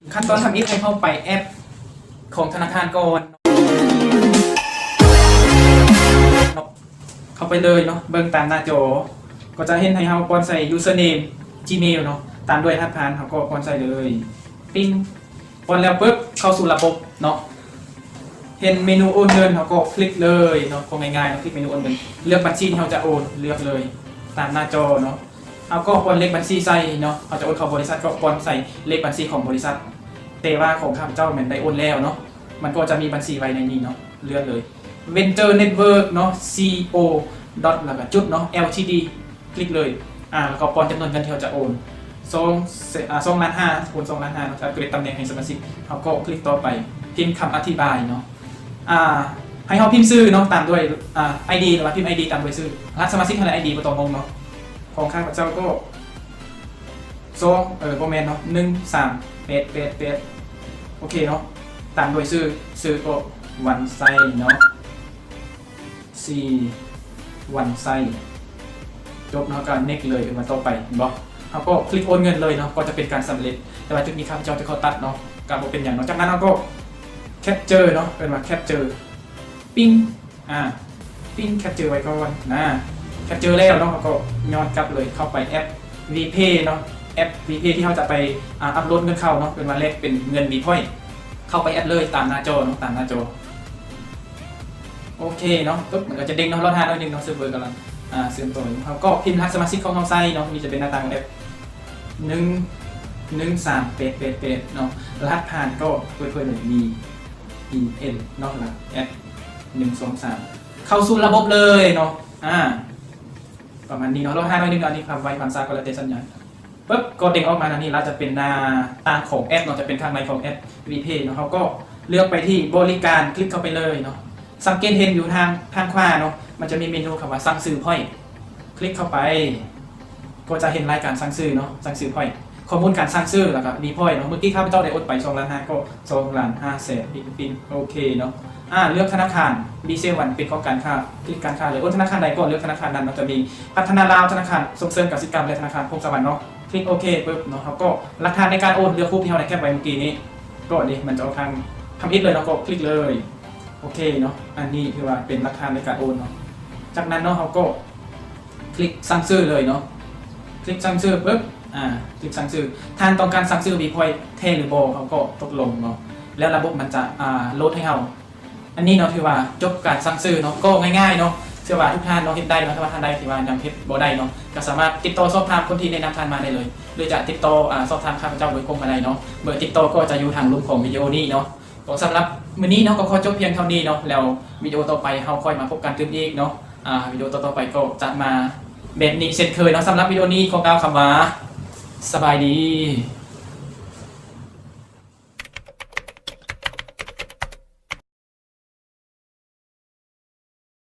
ຂັ້ນຕອນທຳອິດໃຫ້ເຮົາໄປແອັບຂອງທະນາຄານກ່ອນເນາະ ເຂົ້າໄປເລີຍເນາະ ເບິ່ງຕາມໜ້າຈໍ ກໍຈະເຫັນໃຫ້ເຮົາປ້ອນໃສ່ username Gmail ເນາະ ຕາມດ້ວຍລະຫັດຜ່ານ ເຮົາກໍປ້ອນໃສ່ເລີຍ ປິ້ງ ປ້ອນແລ້ວປຶບ ເຂົ້າສູ່ລະບົບເນາະ ເຫັນເມນູໂອນເງິນ ເຮົາກໍຄລິກເລີຍເນາະ ກໍງ່າຍໆເນາະ ຄລິກເມນູໂອນເງິນ ເລືອກບັນຊີທີ່ເຮົາຈະໂອນ ເລືອກເລີຍຕາມໜ້າຈໍເນາະ ເຮົາກໍປ້ອນເລກບັນຊີໃສ່ເນາະ ເຮົາຈະໂອນເຂົ້າບໍລິສັດກໍປ້ອນໃສ່ເລກບັນຊີຂອງບໍລິສັດ ແຕ່ວ່າຂອງຂ້າພະເຈົ້າແມ່ນໄດ້ໂອນແລ້ວເນາະ ມັນກໍຈະມີບັນຊີໄວ້ໃນນີ້ເນາະ ເລືອກເລີຍ Venture Network ເນາະ Co. ແລ້ວກໍຈຸດເນາະ Ltd ຄລິກເລີຍ ອາ ແລ້ວກໍປ້ອນຈຳນວນເງິນທີ່ເຮົາຈະໂອນ ສອງ ອາ ສອງລ້ານຫ້າ ໂອນສອງລ້ານຫ້າເນາະ ຈະອັບເກຣດຕຳແໜ່ງໃຫ້ສະມາຊິກ ເຮົາກໍຄລິກຕໍ່ໄປ ພິມຄຳອະທິບາຍເນາະ ອາ ໃຫ້ເຮົາພິມຊື່ເນາະ ຕາມດ້ວຍ ອາ ID ຫຼືວ່າພິມ ID ຕາມດ້ວຍຊື່ ລະຫັດສະມາຊິກເທົ່າໃດ ID ບໍ່ຕ້ອງງົງເນາະ ຂອງຂ້າພະເຈົ້າກໍ ສອງ ເອີ ບໍ່ແມ່ນເນາະ ໜຶ່ງສາມແປດແປດແປດ ໂອເຄເນາະ ຕາມດ້ວຍຊື່ ຊື່ກໍວັນໄຊເນາະ ຊີ ວັນໄຊ ຈົບເນາະ ກໍເນັກເລີຍ ເອີ້ນວ່າຕໍ່ໄປ ເຫັນບໍ່ ເຮົາກໍຄລິກໂອນເງິນເລີຍເນາະ ກໍຈະເປັນການສຳເລັດ ແຕ່ວ່າຈຸດນີ້ຂ້າພະເຈົ້າຈະຂໍຕັດເນາະ ກໍບໍ່ເປັນຫຍັງເນາະ ຈາກນັ້ນເຮົາກໍແຄັບເຈີເນາະ ເອີ້ນວ່າແຄັບເຈີ ປິ້ງ ອາ ປິ້ງແຄັບເຈີໄວ້ກ່ອນນະ ແຄັບເຈີແລ້ວເນາະ ເຮົາກໍຍ້ອນກັບເລີຍ ເຂົ້າໄປແອັບ WePay ເນາະ ແອັບ WePay ທີ່ເຮົາຈະໄປ ອາ ອັບໂຫຼດເງິນເຂົ້າເນາະ ເອີ້ນວ່າແລກເປັນເງິນ WePoint ເຂົ້າໄປແອັບເລີຍ ຕາມໜ້າຈໍເນາະ ຕາມໜ້າຈໍ ໂອເຄເນາະ ປຶບ ມັນກໍຈະເດ້ງເນາະ ລໍຖ້າໜ້ອຍໜຶ່ງເນາະ ເຊີບເວີກຳລັງ ອາ ເຊື່ອມຕໍ່ຢູ່ ເຮົາກໍພິມລະຫັດສະມາຊິກຂອງເຮົາໃສ່ເນາະ ນີ້ຈະເປັນໜ້າຕ່າງຂອງແອັບ ໜຶ່ງ ໜຶ່ງສາມແປດແປດແປດເນາະ ລະຫັດຜ່ານກໍເປີດເຜີຍເລີຍ B E N ເນາະ ແລ້ວ at ໜຶ່ງສອງສາມ ເຂົ້າສູ່ລະບົບເລີຍເນາະ ອາ ປະມານນີ້ເນາະ ລໍຖ້າໜ້ອຍໜຶ່ງ ອັນນີ້ຄວາມໄວຄວາມຊ້າກໍແລ້ວແຕ່ສັນຍານ ປຶບ ກໍເດ້ງອອກມາໜ້ານີ້ ລະຈະເປັນໜ້າຕ່າງຂອງແອັບເນາະ ຈະເປັນຂ້າງໃນຂອງແອັບ WePay ເນາະ ເຮົາກໍເລືອກໄປທີ່ບໍລິການ ຄລິກເຂົ້າໄປເລີຍເນາະ ສັງເກດເຫັນຢູ່ທາງ ທາງຂວາເນາະ ມັນຈະມີເມນູຄຳວ່າສັ່ງຊື້ point ຄລິກເຂົ້າໄປ ກໍຈະເຫັນລາຍການສັ່ງຊື້ເນາະ ສັ່ງຊື້ point ຂໍ້ມູນການສັ່ງຊື້ ແລ້ວກໍ WePoint ເນາະ ມື້ກີ້ຂ້າພະເຈົ້າໄດ້ໂອນໄປສອງລ້ານຫ້າ ກໍສອງລ້ານຫ້າແສນ ປິ້ງ ໂອເຄເນາະ ອາ ເລືອກທະນາຄານ BCEL One ເປັນຂອງການຄ້າ ຄລິກການຄ້າເລີຍ ໂອນທະນາຄານໃດກໍເລືອກທະນາຄານນັ້ນເນາະ ຈະມີພັດທະນາລາວ ທະນາຄານສົ່ງເສີມກະສິກຳ ແລະ ທະນາຄານພົງສະຫວັນເນາະ ຄລິກໂອເຄປຶບເນາະ ເຮົາກໍຫຼັກຖານໃນການໂອນ ເລືອກຮູບທີ່ເຮົາໄດ້ແຄັບໄວ້ມື້ກີ້ນີ້ ກໍນີ້ ມັນຈະອອກທາງທຳອິດເລີຍເນາະ ກໍຄລິກເລີຍ ໂອເຄເນາະ ອັນນີ້ຖືວ່າເປັນຫຼັກຖານໃນການໂອນເນາະ ຈາກນັ້ນເນາະ ເຮົາກໍ ຄລິກສັ່ງຊື້ເລີຍເນາະ ຄລິກສັ່ງຊື້ປຶບ ອາ ຄລິກສັ່ງຊື້ ທ່ານຕ້ອງການສັ່ງຊື້ WePoint ແທ້ຫຼືບໍ່ ເຮົາກໍຕົກລົງເນາະ ແລ້ວລະບົບມັນຈະ ອາ ໂຫຼດໃຫ້ເຮົາ ອັນນີ້ເນາະ ຖືວ່າຈົບການສັ່ງຊື້ເນາະ ກໍງ່າຍໆເນາະ ເຊື່ອວ່າທຸກທ່ານເນາະເຮັດໄດ້ເນາະ ຖ້າວ່າທ່ານໃດທີ່ວ່າຍັງເຮັດບໍ່ໄດ້ເນາະ ກໍສາມາດຕິດຕໍ່ສອບຖາມຄົນທີ່ແນະນຳທ່ານມາໄດ້ເລີຍ ຫຼືຈະຕິດຕໍ່ ອາ ສອບຖາມຂ້າພະເຈົ້າໂດຍກົງກໍໄດ້ເນາະ ເບີຕິດຕໍ່ກໍຈະຢູ່ທາງລຸ່ມຂອງວິດີໂອນີ້ເນາະ ກໍສຳລັບມື້ນີ້ເນາະ ກໍຂໍຈົບພຽງເທົ່ານີ້ເນາະ ແລ້ວວິດີໂອຕໍ່ໄປເຮົາຄ່ອຍມາພົບກັນຕື່ມອີກເນາະ ອາ ວິດີໂອຕໍ່ໆໄປກໍຈະມາແບບນີ້ເຊັ່ນເຄີຍເນາະ ສຳລັບວິດີໂອນີ້ຂໍກ່າວຄຳວ່າ ສະບາຍດີ.